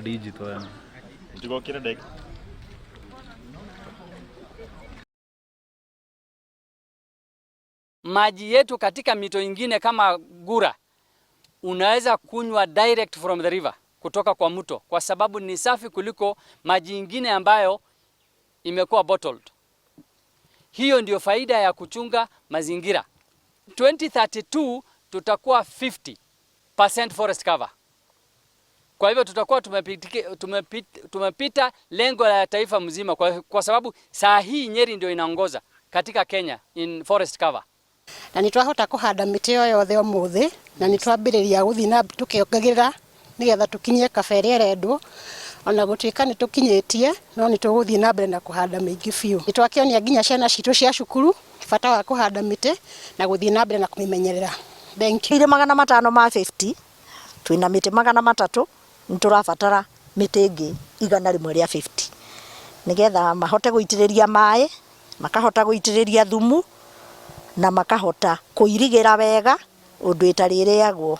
Na digital yani. Ndigokire ndagĩka. Maji yetu katika mito ingine kama Gura unaweza kunywa direct from the river, kutoka kwa mto, kwa sababu ni safi kuliko maji ingine ambayo imekuwa bottled. Hiyo ndio faida ya kuchunga mazingira. 2032 tutakuwa 50% forest cover. Kwa hivyo tutakuwa tumepita, tumepita, tumepita lengo la taifa mzima kwa sababu saa hii Nyeri ndio inaongoza katika Kenya in forest cover. Na nä twahota kå handa mä tä o yothe å må thä na nä twambä rä ria gå thiä na tå kä ongagä rä ra nä getha tå kinyie kaba ä rä a ärendwo ona gå tuä ka nä tå kinyä tie no nä tå gå thiä na mbere na kå handa mä ingä biå. Nä twakĩonia nginya ciana citå cia cukuru bata wa kå handa mä tä na gå thiä na mbere na kå mä menyerera. Thank you. Irĩ 550 twĩna mĩtĩ 300, nĩ tũrabatara mĩtĩ ĩngĩ 150 nĩgetha mahote gũitĩrĩria maĩ, makahota gũitĩrĩria thumu na makahota kũirigĩra wega ũndũ ĩtarĩrĩagwo.